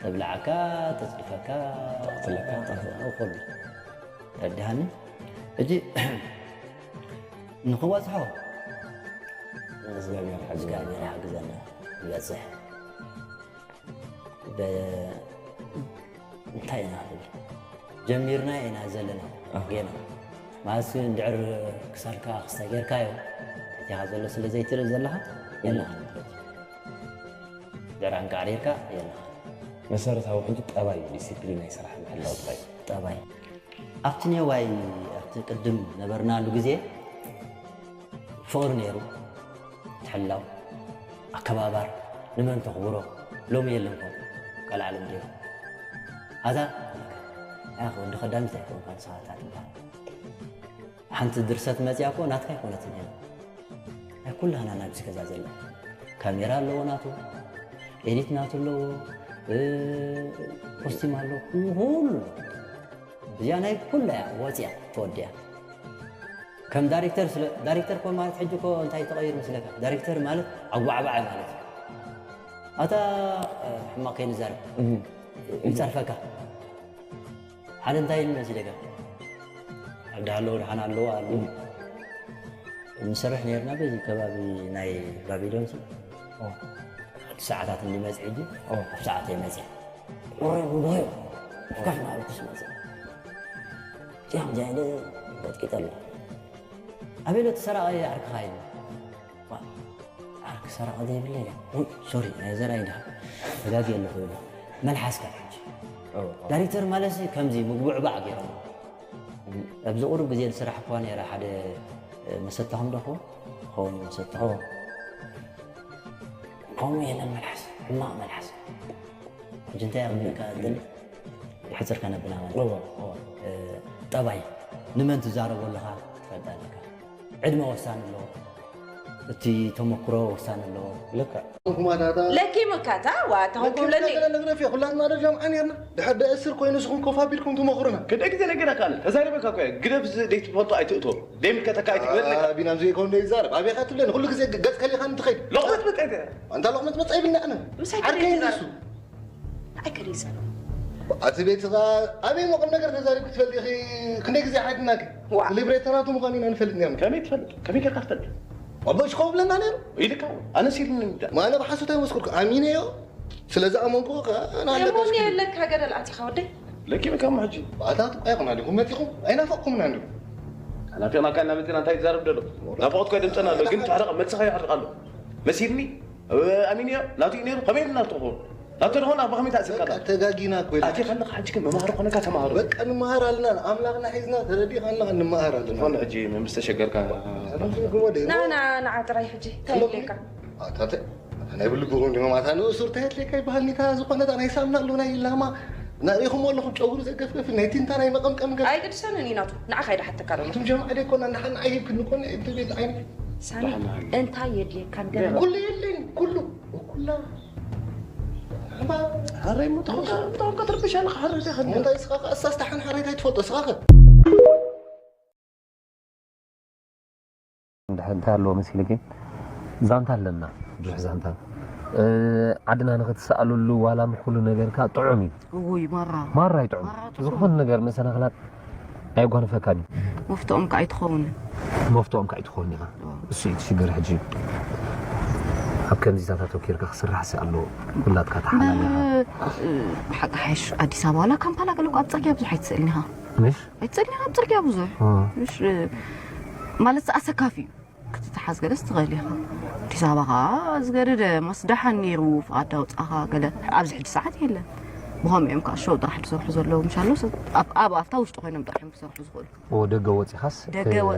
ተብልዓካ ተፅድፈካ ተቕትለካ ኩሉ ተረዲሃኒ እጂ ንኽንበፅሖ እግዚኣብሔር ሓግዘና ንበፅሕ እንታይ ኢና ንብል ጀሚርና ኢና ዘለና ጌና ማለት እንድዕር ክሳልካ ክስተ ጌርካዮ ተቲኻ ዘሎ ስለ ዘይትርኢ ዘለኻ የለኻ ንብለት ድዕር ኣንቃዕሪርካ የለኻ መሰረታዊ ሕጂ ጠባይ እዩ፣ ዲሲፕሊን ናይ ስራሕ ምሕላው ጥራይ። ጠባይ ኣብቲ ኔዋይ ኣብቲ ቅድም ነበርናሉ ግዜ ፍቕሪ ነይሩ፣ ትሕላው፣ ኣከባባር፣ ንመን ተኽብሮ፣ ሎሚ የለን ኮ ቀልዓለም ዲሩ ኣዛ ወዲ ከዳሚት ኣይኮንካ ንስኻ እታ ትበሃል ሓንቲ ድርሰት መፅያ ኮ ናትካ ኣይኮነትን እያ ናይ ኩላህና ናብዚ ገዛ ዘላ ካሜራ ኣለዎ ናቱ ኤዲት ናቱ ኣለዎ ኮስቲም ኣለዎ ኩሉ እዚኣ ናይ ኩላ እያ ወፅያ ተወዲያ ከም ዳይሬክተር ስለ ዳይሬክተር ኮ ማለት ሕጂ ኮ እንታይ ተቐይሩ መስለካ ዳይሬክተር ማለት ኣጓዕባዓይ ማለት እዩ ኣታ ሕማቕ ከይንዛረብ ይፀርፈካ ሓደ እንታይ ኢሉ መሲለካ ኣብ ዳሃለዎ ደሓን ኣለዎ ኣሉ ንሰርሕ ነርና በዚ ከባቢ ናይ ባቢሎን ሲ ሰዓታት እንዲመፅ ሕጂ ኣብ ሰዓት ይመፅእ ቁረ ጉባኤ ከፍ ማለትስ መፅእ ጃም ጃይለ በጥቂጠ ኣሎ ኣቤሎ ተሰራቐ ዓርክኻ ኢሉ ዓርክ ሰራቐ ዘይብለ ኢለ ሶሪ ናይ ዘርኣይ ድኻ ተጋጊ ኣለኹ ኢሉ መልሓስካ ሕጂ ዳይሬክተር ማለት ከምዚ ምጉዕባዕ ገይሮም ኣብዚ ቁሩብ ግዜ ዝስራሕ እኳ ነረ ሓደ መሰታኹም ዶ ክኸውን ክኸውን መሰታኹም ከምኡ የለን መልሓስ ሕማቕ መልሓስ ሕጂ እንታይ ክብለካ ዝደሊ ሕፅር ከነብላ ማለት ጠባይ ንመን ትዛረቦ ኣለኻ ትፈልጥ ኣለካ ዕድመ ወሳኒ ኣለዎ እቲ ተመክሮ ወሳኒ ኣለዎ ልክዕ ለኪ መካታ ዋ ተኸኩለኒ ነግረፍ ኩላትና ደጃም ዓኔርና ድሕር ደእስር ኮይኑ ንስኹም ኮፍ ኣቢልኩም ትመኽሩና ክደ ግዜ ነገረካ ኣለ ተዛሪበካ እኮ ግደፍ ደይትፈልጦ ኣይትእቶ ደይምልከተካ ኣይትግበር ቢናም ዘይኮን ዘይዛረብ ኣበይ ካ ትብለኒ ኩሉ ግዜ ገጽ ከሊኻ እንትኸይድ ሎቕመት መጸ ኣንታ ሎቕመት መጸ ይብልና ኣነ ዓርከይ ንሱ ኣይከደይሰ ኣቲ ቤትኻ ኣበይ መቕም ነገር ተዛሪብ ክትፈልጥ ኢኺ ክንደይ ግዜ ሓድናኪ ሊብሬተራቱ ምዃኑ ኢና ንፈልጥ ነርና ከመይ ትፈልጥ ከመይ ጌርካ ትፈልጥ ኣቦሽ ከብለና ነይሩ ኢልካ ኣነ ሲልኒ እንዳ ማነ ብሓሶት ኣይመስኩርኩ ኣሚነዮ ስለ ዝኣመንኩ ከ ኣነ ኣለበስኩ የለካ ገደል ኣቲኻ ወደይ ለኪ መካሞ ሕጂ ኣታ ጥቃ ይኹና ዲኹም መጺኹም ኣይናፈቕኩምና እንዲኹም ናፊቕናካ እናመጺና እንታይ ትዛረብ ደሎ ናፍቖት ኮ ድምፅና ኣሎ ግን ትሕርቕ መልስኻ ይሕርቕ ኣሎ መሲልኒ ኣሚንዮ ናቱ እዩ ነይሩ ከመይ ኢልና ትኾኑ ናቱ ድኾን ኣብ ብኸመይ ተኣስርካ በቃ ተጋጊና እኮ ኢለ ኣቲ ከለኻ ሕጂ ግን መምሃሪ ኮነካ ተምሃሩ በቃ ንመሃር ኣለና ንኣምላኽና ሒዝና ተረዲኻና ንመሃር ኣለና ዝኾነ ሕጂ ምስ ተሸገርካ ንዓጥራይ ሕጂ እንታይ ኢለካ ኣታ ናይ ብልግኹም ዲኹም ኣታ ንእሱር እንታይ ኣድልየካ ይበሃል ኒታ ዝኾነ እታ ናይ ሳምና ኣሎ ናይ ላማ ናሪኹም ኣለኹም ጨጉሩ ዘገፍገፍ ናይ ቲንታ ናይ መቐምቀም ገ ኣይግድሰንን እዩ ናቱ ንዓኻ ይድሓተካ ኣሎ እቱም ጀማዓ ደይኮና ንሓና ኣይሂብክን ንኮነ እቲ ቤት ዓይኒ ሳሚ እንታይ የድልየካ ንገር ኩሉ የለኝ ኩሉ ኩላ ሓረይ ሞ ተኾንካ ተኾንካ ትርብሽ ኣለኻ ሓረይ እንታይ ኸ እንታይ ስኻ ኸ ኣሳስታ ሓን ሓረይ እንታይ ትፈልጦ ስኻ ኸ እንታይ ኣለዎ መሲልኪ ዛንታ ኣለና ብዙሕ ዛንታ ዓድና ንክትሰኣለሉ ዋላ ምኩሉ ነገርካ ጥዑም እዩ ውይ ማራ ማራ ይጥዑም ዝኾን ነገር መሰናክላት ኣየጓንፈካን እዩ መፍትኦም ከዓ ኣይትኸውንን መፍትኦም ከዓ ኣይትኸውን ኢኻ እሱ እዩ ትሽግር ሕጂ ኣብ ከምዚታት ኣተኪርካ ክስራሕ ሲ ኣለዎ ኩላትካ ተሓላሊኻ ብሓቂ ሓይሽ ኣዲስ ኣበባ ዋላ ካምፓላ ገለ ኣብ ፅርግያ ብዙሕ ኣይትስእልን ኢኻ ምሽ ኣይትፅልኒ ኣብ ፅርግያ ብዙሕ ምሽ ማለት ኣሰካፊ እዩ ክትተሓዝ ገለስ ትኽእል ኢኻ ኣዲስ ኣበባ ከዓ ዝገደደ ማስ ደሓን ነይሩ ፍቓድ ኣውፃኻ ገለ ኣብዚ ሕጂ ሰዓት የለን ብኸምኡ እዮም ከዓ ሸው ጥራሕ ዝሰርሑ ዘለዉ ምሻሎ ኣብ ኣብታ ውሽጢ ኮይኖም ጥራሕ እዮም ክሰርሑ ዝኽእሉ ደገ ወፂኻስ ደገ ወ-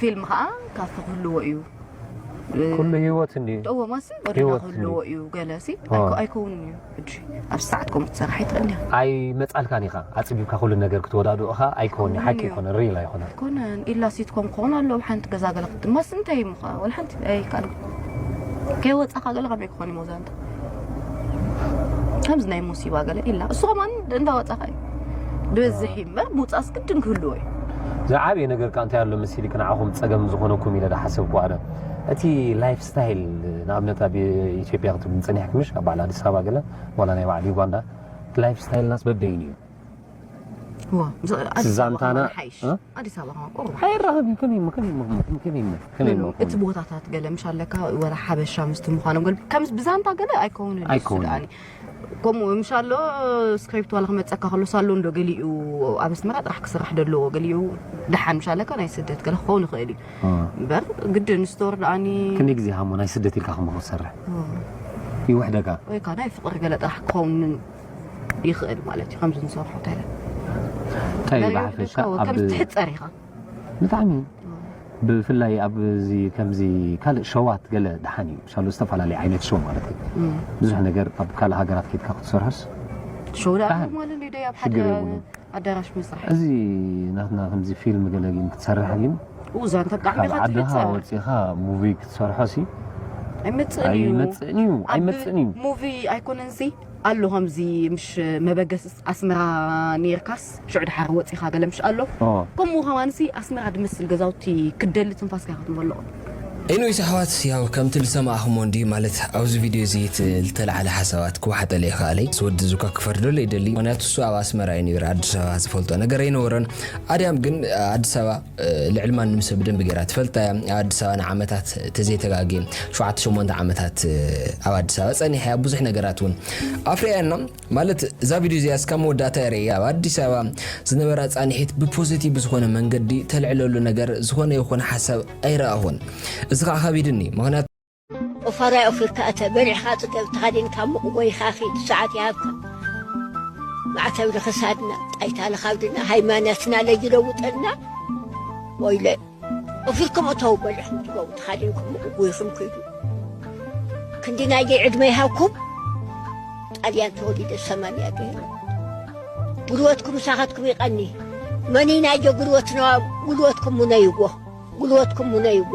ፊልም ከዓ ካፈ ክህልዎ እዩ ኩሉ ህይወት እንዲ እዎ ማሲ ወደና ህይወት ክህልዎ እዩ ገለ ሲ ኣይኮ- ኣይከውንን እዩ ሕጂ ኣብ ሰዓት ከምኡ ትሰርሕ ኣይትኽእል ኢኻ ኣይመፃልካን ኢኻ ኣፅቢብካ ኩሉ ነገር ክትወዳድኦ ኢኻ ኣይኮን ሓቂ ኣይኮንን እዩ። ይኮነ ሪል ኣይኮነ ኣይኮነን ኢላ ሲትኮም ክኾን ኣለዎ ሓንቲ ገዛ ገለ ክትማስ እንታይ እዩ ምኻ ወላ ሓንቲ ኣይካል ከይወፃኻ ገለ ከመይ ክኾን እዩ መውዛንታ ከምዚ ናይ ሙሲባ ገለ ኢላ እሱ ከማን እንዳወፃኻ እዩ ብዝሕ እምበር ምውፃእስ ግድን ክህልዎ እዩ ዝዓብየ ነገር ከ እንታይ ኣሎ መሲልኪ ንዓኹም ፀገም ዝኾነኩም ኢለ ዝሓሰብኩ ኣነ እቲ ላይፍ ስታይል ንኣብነት ኣብ ኢትዮጵያ ክትብል ፀኒሕኪ ምሽ ኣብ ባዕሊ ኣዲስ ኣበባ ገለ ዋላ ናይ ባዕሊ ዩጋንዳ እቲ ላይፍ ስታይልናስ በበይኑ እዩ ዋ፣ ምስ- ኣዲስ ኣበባ ትዛንታና- ከማን ሓይሽ። እ? ኣዲስ ኣበባ ከማን ቁሩብ ሓይሽ። ኣይራኸብን ከመይ እሞ ከመይ እሞ ከመይ እሞ ከመይ እሞ ከመይ እሞ እቲ ቦታታት ገለ ምሽ ኣለካ ወላ ሓበሻ ምስቲ ምዃኖም ገለ ከምስ ብዛንታ ገለ ኣይከውንን እዩ እሱ ኣይከውንን። ደኣኒ ከምኡ ምሽ ኣሎ ስክሪፕት ዋላ ክመፀካ ከሎ ሳሎን ዶ ገሊኡ ኣብ ኣስመራ ጥራሕ ክስራሕ ደለዎ ገሊኡ ደሓን ምሽ ኣለካ ናይ ስደት ገለ ክኸውን ይኽእል እዩ እምበር ግድን ስቶር ደኣኒ ክንደይ ግዜ ሃሞ ናይ ስደት ኢልካ ከምኡ ክትሰርሕ ይውሕደካ ወይ ከዓ ናይ ፍቕሪ ገለ ጥራሕ ክኸውን ይኽእል ማለት እዩ። ከምዚ ንሰርሖ ተለ እንታይ ብሓፈሻ ኣብ ከምዚ ትሕፀር ኢኻ። ብጣዕሚ ብፍላይ ኣብዚ ከምዚ ካልእ ሸዋት ገለ ደሓን እዩ። ምሳሉ ዝተፈላለዩ ዓይነት ሸው ማለት እዩ። ብዙሕ ነገር ኣብ ካልእ ሃገራት ኬድካ ክትሰርሖስ ሸው ደኣ ማለት እዩ ደይ ኣብ ሓደ ሽግር የብሉን። ኣዳራሽ ምስራሕ እዚ ናትና ከምዚ ፊልም ገለ ግን ክትሰርሕ ግን ውዛን ተቃዕሚ ካብ ዓድኻ ክትፍፀር ወፂኻ ሙቪ ክትሰርሖ ሲ ኣይመፅእን እዩ። ኣይመፅእን እዩ። ኣይመፅእን እዩ። ሙቪ ኣይኮነን ሲ ኣሎ ከምዚ ምሽ መበገስ ኣስመራ ኔርካስ ሽዑ ድሓር ወፂኻ ገለ ምሽ ኣሎ ኦ። ከምኡ ከማንሲ ኣስመራ ድመስል ገዛውቲ ክደሊ ትንፋስካ ክትመልኦ ኤኒዌይስ ኣሕዋት፣ ያው ከምቲ ዝሰማእኹሞ እንዲ ማለት ኣብዚ ቪድዮ እዚ እቲ ዝተላዕለ ሓሳባት ክወሓጠለ ይኽኣለይ ስወዲ ዙካ ክፈርደሉ ይደሊ። ምክንያቱ እሱ ኣብ ኣስመራ እዩ ነይሩ፣ ኣዲስ ኣበባ ዝፈልጦ ነገር ኣይነበሮን። ኣድያም ግን ኣዲስ ኣበባ ልዕሊ ማንም ሰብ ብደንቢ ገይራ ትፈልጣ እያ። ኣብ ኣዲስ ኣበባ ንዓመታት ተዘይተጋግየ ሸውዓተ ሸሞንተ ዓመታት ኣብ ኣዲስ ኣበባ ጸኒሓ እያ። ብዙሕ ነገራት እውን ኣፍሪያ እና ማለት እዛ ቪድዮ እዚኣ እስካብ መወዳእታ እየ ርእያ። ኣብ ኣዲስ ኣበባ ዝነበራ ጻንሒት ብፖዚቲቭ ዝኾነ መንገዲ ተልዕለሉ ነገር ዝኾነ ይኹን ሓሳብ ኣይረኣኹን። እዚ ከዓ ከቢድኒ ምክንያቱ ኦፋራይ ኦፊርካ እተ በሊዕኻ ጽገብ ተኸዲንካ ምቕጎይኻ ኺድ ሰዓት ይሃብካ። ማዕተብ ንኽሳድና ጣይታ ንኻብድና ሃይማኖትና ለይለውጠልና ወይለ ኦፊርኩም እተው በሊዕኹም ትገቡ ተኻዲንኩም ምቕጉይኹም ክይዱ ክንዲ ናየይ ዕድመ ይሃብኩም። ጣልያን ተወሊደ ሰማንያ ገይሩ ጉልበትኩም ምሳኻትኩም ይቐኒ። መኒናዮ ጉልበትና ጉልበትኩም ሙነይዎ ጉልበትኩም ሙነይዎ።